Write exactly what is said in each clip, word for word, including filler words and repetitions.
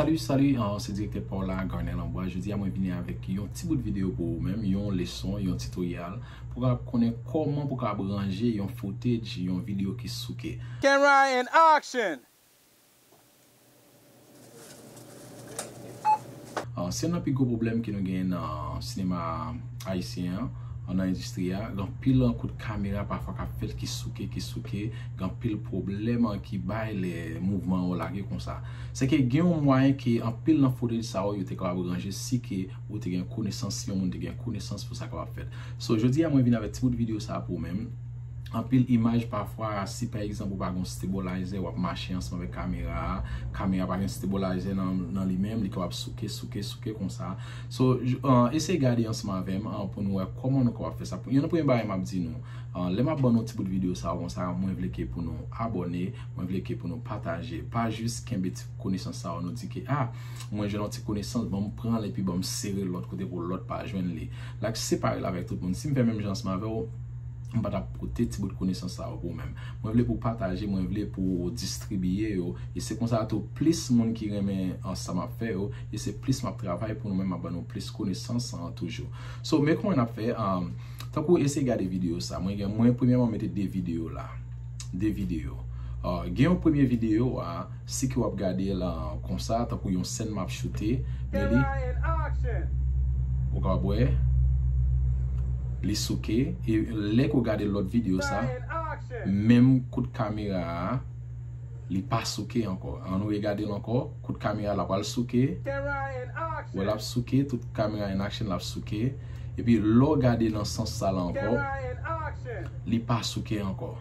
Salut, salut, ah, se direktè pa w la, Garnel Amboise. Jodi a mwen vini avèk yon ti bout videyo pou ou menm, yon leson, yon tutorial, pou w kapab konnen kòman pou w kapab ranje yon footage, yon videyo ki souke. Camera and action! Ah, se youn nan pi gwo pwoblèm ke nou genyen nan sinema ayisyen an, nan endistri a. Gen anpil kout kamera pafwa k ap fèt ki souke, ki souke. Gen anpil pwoblèm ki bay lè mouvman yo lage konsa. Se ke gen yon mwayen ke anpil nan footage sa yo, yo te kapab ranje si ke ou te gen konesans, si yon moun te gen konesans pou sa kapab fèt. So, jodi a mwen vin avèk ti bout videyo sa pou ou menm. Anpil imaj pafwa, si pa egzanp ou pa gen yon stabilizer, w ap mache ansanm avèk kamera a, kamera pa gen stabilizer nan, nan li menm, li kapab souke, souke, souke konsa. So, j- uh, eseye gade ansanm avè m uh, pou nou wè kòman nou kapab fè sa. Youn nan premye bagay m ap di nou, uh, lè m ap ban nou ti bout videyo sa yo konsa, mwen vle ke pou nou abòne, mwen vle ke pou nou pataje. Pa jis kenbe ti konesans sa yo, nou di ke, ah, mwen jwenn yon ti konesans, ban m pran l epi ban m sere l lòt kote pou lòt pa jwenn li. Like, se parèy la avèk tout moun. Si m fè menm jan ansanm avè w, m pa t ap pote ti bout konesans sa yo pou ou menm. Mwen vle pou w pataje, mwen vle pou w distribiye yo. E se konsa tou, plis moun ki renmen, uh, sa m ap fè yo, e se plis m ap travay pou nou menm, m ap ban nou plis konesans, uh, toujou. So, men kòman n ap fè, um, tankou eseye gade videyo sa. Mwen gen, mwen premyèman mete de videyo la. De videyo. Uh, gen yon premye videyo a, si ke w ap gade l, uh, konsa, tankou yon sèn m ap choute, men li, ou kapab wè, li souke. E lè ke w gade lòt videyo sa, menm kout kamera a, li pa souke ankò. Ann nou regade l ankò. Kout kamera la pral souke. Wè l ap souke, tout kamera in action l ap souke. Epi lè w gade nan sans sa la ankò, li pa souke ankò.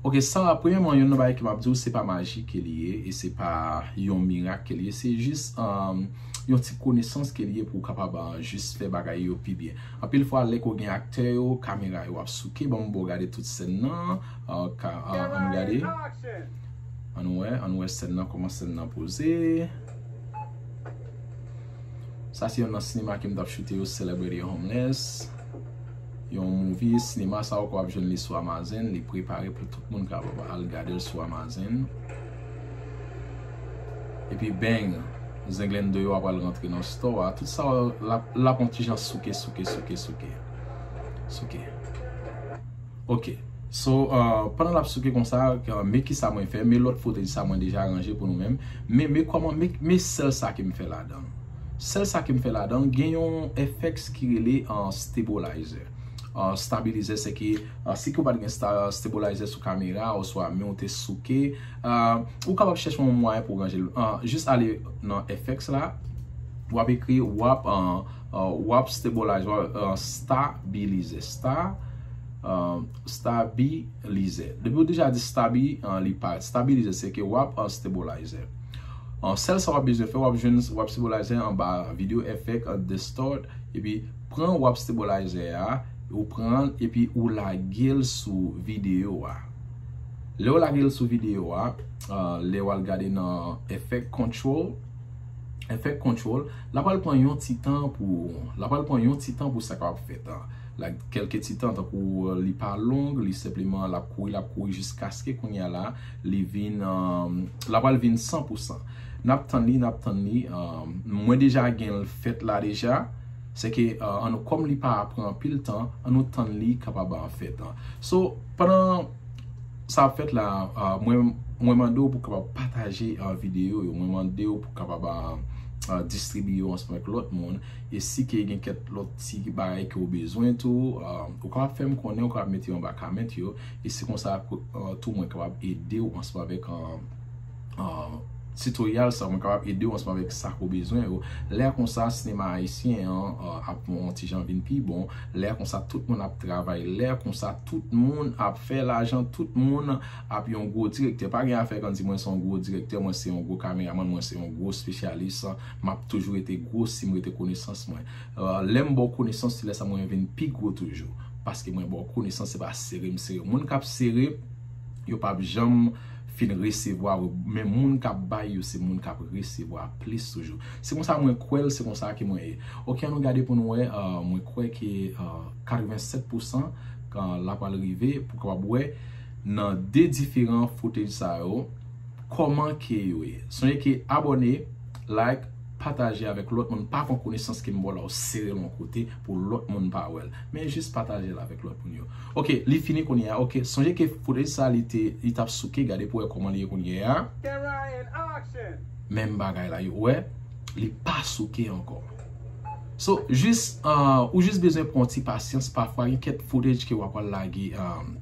Ok, sa a, premyèman, youn nan bagay ke m ap di w, se pa maji ke li ye, e se pa yon mirak ke li ye, se jis, um, yon ti konesans ke li ye pou w kapab, uh, jis fè bagay yo pi byen. Anpil fwa, lè ke w gen aktè yo, kamera yo ap souke, ban m ba w gade tout sèn nan, uh, ka, uh, ann gade. Ann wè, ann wè sèn nan, kòman sèn nan poze. Sa se youn nan sinema ke m t ap choute yo, Celebrity Homeless. Yon movie, sinema sa ou kapab jwenn li sou Amazon, li prepare pou tout moun kapab al gade l sou Amazon. Epi bang, Zenglendo yo ap al rantre nan store a. Tout sa l ap, l ap yon ti jan souke, souke, souke, souke. Souke. Ok. So, uh, pandan l ap souke konsa, uh, men ki sa mwen fè, men lòt footage sa mwen deja ranje pou nou menm. Men, men kòman, men, men sèl sa ke m fè ladan l. Sèl sa ke m fè ladan l, gen yon effects ki rele, uh, stabilizer. Uh, stabilizer, se ke, uh, si ke w pa t gen sta- stabilizer sou kamera, oswa men w te souke, uh, ou kapab chèche yon mwayen pou w ranje l. Uh, jis ale nan effects la, w ap ekri, w ap, uh, uh, w ap stabilize, w ap, uh, stabilize, sta- uh, stabilize. Depi w deja di stabi, uh, li parèt. Stabilize, se ke w ap, uh, stabilize. Uh, sèl sa w ap bezwen fè, w ap jwenn, w ap stabilize anba video effect, uh, distort, epi pran w ap stabilize a, ou pran l, epi ou lage l sou videyo a. Lè w lage l sou videyo a, uh, lè w al gade nan effect control, effect control, l ap pral pran yon ti tan pou, l ap pral pran yon ti tan pou sa kapab fèt, an. Like, kèlke ti tan, tankou, uh, li pa long, li senpleman, l ap kouri, l ap kouri jiskaske kounye a la, li vin, um, l ap pral vin san pou san. N ap tann li, n ap tann li, um, mwen deja gen l fèt la deja, se ke, uh, ann nou, kòm li pa pran anpil tan, ann nou tann li kapab, uh, fèt, an. So, pandan sa ap fèt la, uh, mwen, mwen mande w pou kapab pataje, uh, videyo yo. Mwen mande w pou kapab, uh, uh, distribiye yo ansanm avèk lòt moun. E si ke gen kèk lòt ti bagay ke w bezwen tou, uh, ou kapab fè m konnen, ou kapab mete yo anba comment yo. E se konsa, uh, tou mwen kapab ede w ansanm avèk, uh, uh, tutorial sa, mwen kapab ede w ansanm avèk sa ke w bezwen yo. Lè konsa, sinema ayisyen an, uh, ap yon ti jan vin pi bon. Lè konsa, tout moun ap travay. Lè konsa, tout moun ap fè lajan. Tout moun ap yon gwo direktè. Pa gen afè konn di mwen se yon gwo direktè, mwen se yon gwo kameramann, mwen se yon gwo espesyalis. M ap toujou rete gwo si m rete konesans mwen. Uh, lè m ba w konesans, se lè sa mwen vin pi gwo toujou. Paske mwen ba w konesans, se pa sere m sere. Moun k ap sere, yo p ap janm fin resevwa, men moun k ap bay yo, se moun k ap resevwa plis toujou. Se konsa mwen kwè l, se konsa ke mwen ye. Ok, ann nou gade pou nou wè, uh, mwen kwè ke, uh, katrevennsèt pousan, uh, l ap pral rive, pou kapab wè nan de diferan footage sa yo, kòman ke yo ye. Sonje ke abòne, like, pataje avèk lòt moun. Pa pran konesans ke m ba w la, w sere l yon kote pou lòt moun pa wè l. Men jis pataje l avèk lòt moun yo. Ok, li fini kounye a. Ok, sonje ke footage sa li te, li t ap souke, gade pou wè kòman li ye kounye a. Menm bagay la, yo wè, li pa souke ankò. So, jis, uh, ou jis bezwen pran yon ti pasyans. Pafwa, gen kèk footage ke w ap al lage, um,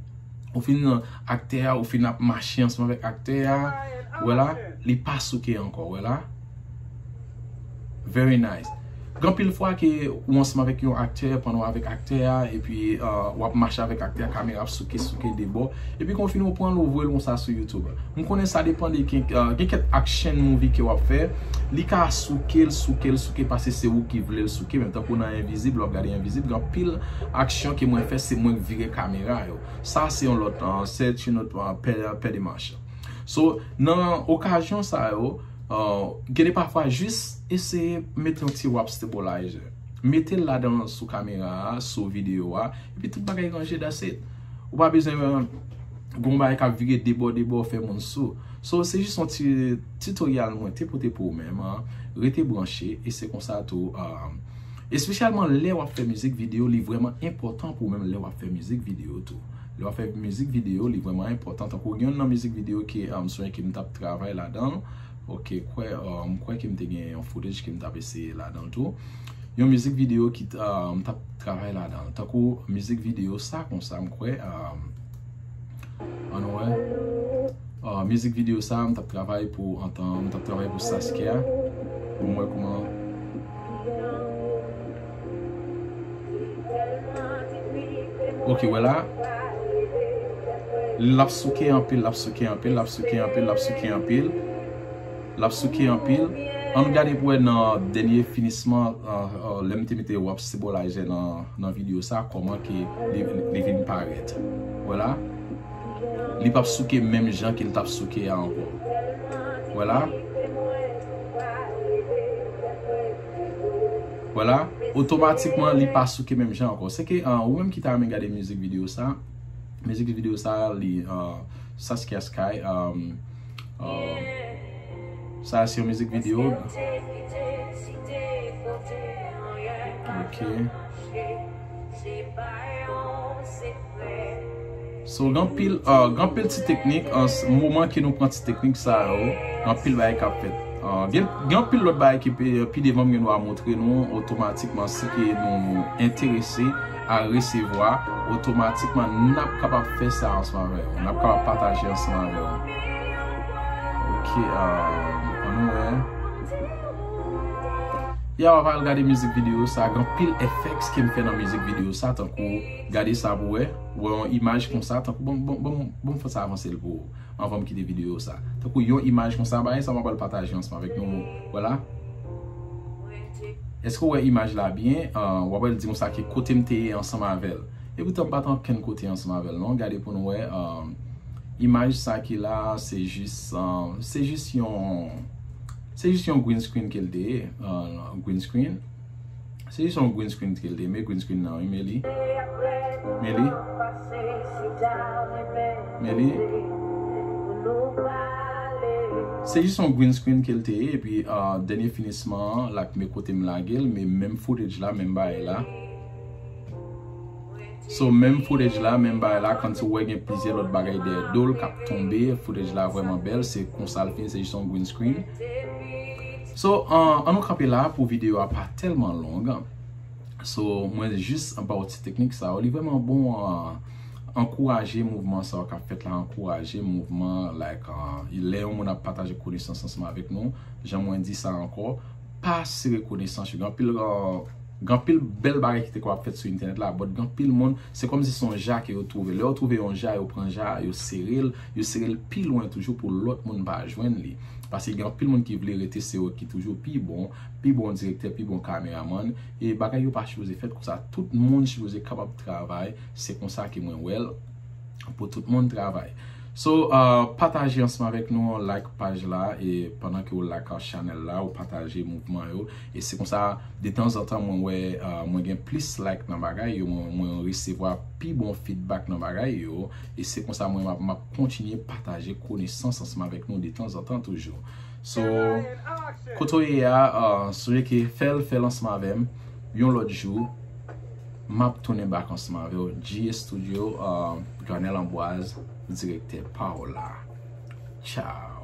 ou fin aktè a, ou fin ap mache ansanm avèk aktè a, wè la, li pa souke ankò, wè la. Very nice. Gen anpil fwa ke ou ansanm avèk yon aktè, pandan w avèk aktè a, epi, uh, w ap mache avèk aktè a, kamera ap souke, souke de bò, epi kon fini ou pran l, ou voye l konsa sou YouTube. M konnen sa depann de gen, uh, gen kèk action movie ke w ap fè, li ka souke l, souke l, souke, paske se ou ki vle l souke, menm tankou nan Envizib, lè w ap gade Envizib, gen anpil aksyon ke mwen fè, se mwen k vire kamera yo. Sa se yon lòt, uh, c'est une autre, uh, paire, paire de manches. So, nan okazyon sa yo, uh, gen de pafwa jis eseye mete yon ti rap stabilizer. Mete l ladan sou kamera a, sou videyo a, epi tout bagay ranje, that's it. Ou pa bezwen, uh, gon bagay k ap vire de bò, de bò, fè moun sou. So, se jis yon ti tutorial mwen te pote pou ou menm, uh, rete branche, e se konsa tou, uh, espesyalman lè w ap fè mizik videyo, li vrèman enpòtan pou ou menm lè w ap fè mizik videyo tou. Lè w ap fè mizik videyo, li vrèman enpòtan. Tankou gen youn nan mizik videyo ke, um, sonje ke m t ap travay ladan l. Ok, kwè, um, m kwè ke m te gen yon footage ke m t ap eseye ladan l tou. Yon mizik videyo ki t, um, m t ap travay ladan l. Tankou mizik videyo sa konsa, m kwè, um, ann wè. Uh, mizik videyo sa, m t ap travay pou antan, m t ap travay pou Saskia. Pou m wè kòman. Ok, wè la. L ap souke anpil, l ap souke anpil, l ap souke anpil, l ap souke anpil. L ap souke anpil. Ann gade pou wè nan dènye finisman, uh, uh, lè m te mete rap stabilizer nan, nan videyo sa, kòman ke li, li vin parèt. Wè la. Li p ap souke menm jan ke l t ap souke a ankò. Wè la. Wè la. Otomatikman, li pa souke menm jan ankò. Se ke, uh, ou menm ki ta renmen gade mizik videyo sa, mizik videyo sa, li, uh, Saskia Sky, um, uh, sa se yon mizik videyo. Ok. So, gen anpil, uh, gen anpil ti teknik, an s-, moman ke nou pran ti teknik sa yo, gen anpil bagay k ap fèt. Uh, gen, gen anpil lòt bagay ki pi, pi devan m gen dwa montre nou otomatikman si ke nou enterese a resevwa, otomatikman n ap kapab fè sa ansanm avè w. N ap kapab pataje ansanm avè w. Ok, uh, ann nou wè. Ya, w ap al gade mizik videyo sa, gen anpil effects ke m fè nan mizik videyo sa, tankou, gade sa pou wè, wè yon imaj konsa, tankou, bon, bon, bon, bon, fè sa avanse l pou ou, anvan m kite videyo sa. Tankou yon imaj konsa, bagay sa m ap al pataje ansanm avèk nou, vwala. Èske w wè imaj la byen? Uh, w ap al di konsa ke kote m te ye ansanm avè l. Epoutan m pa t ankenn kote ansanm avè l, non. Gade pou nou wè, uh, imaj sa ki la, se jis, uh, se jis yon, se jis yon green screen ke l te ye, uh, green screen. Se jis yon green screen ke l te ye. Men green screen nan, wi, men li. Men li. Men li. Se jis yon green screen ke l te ye, epi, uh, dènye finisman an, l ak men kote m lage l, men menm footage la, menm bagay la. So, menm footage la, menm bagay la, kòmsi w wè gen plizyè lòt bagay dèyè do l k ap tonbe, footage la vrèman bèl, se konsa l fin, se jis yon green screen. So, uh, ann nou kanpe la pou videyo a pa tèlman long. So, mwen jis ba w ti teknik sa yo. Li vrèman bon, uh, ankouraje mouvman sa yo k ap fèt la, ankouraje mouvman, like, uh, lè yon moun ap pataje konesans ansanm avèk nou, jan mwen di sa ankò, pa sere konesans yo. Gen anpil, uh, gen anpil bèl bagay ki te kapab fèt sou entènèt la, but gen anpil moun, se kòmsi se yon ja ke yo twouve. Lè yo twouve yon ja, yo pran ja, yo sere l, yo sere l pi lwen toujou pou lòt moun pa jwenn li. Paske gen anpil moun ki vle rete se yo ki toujou pi bon, pi bon direktè, pi bon kameramann, e bagay yo pa sipoze fèt konsa. Tout moun sipoze kapab travay, se konsa ke mwen wè l, pou tout moun travay. So, uh, pataje ansanm avèk nou, like paj la, e pandan ke w like chanèl la, ou pataje mouvman yo. E se konsa, de tanzantan, mwen wè, uh, mwen gen plis like nan bagay yo, mwen, mwen resevwa pi bon feedback nan bagay yo. E se konsa, mwen m ap, m ap kontinye pataje konesans ansanm avèk nou de tanzantan toujou. So, kote w ye a, uh, sonje ke fè l, fè l ansanm avè m. Yon lòt jou, m ap tounen back ansanm avè w. G A Studio, uh, Joanel Amboise, direktè pa w la. Ciao.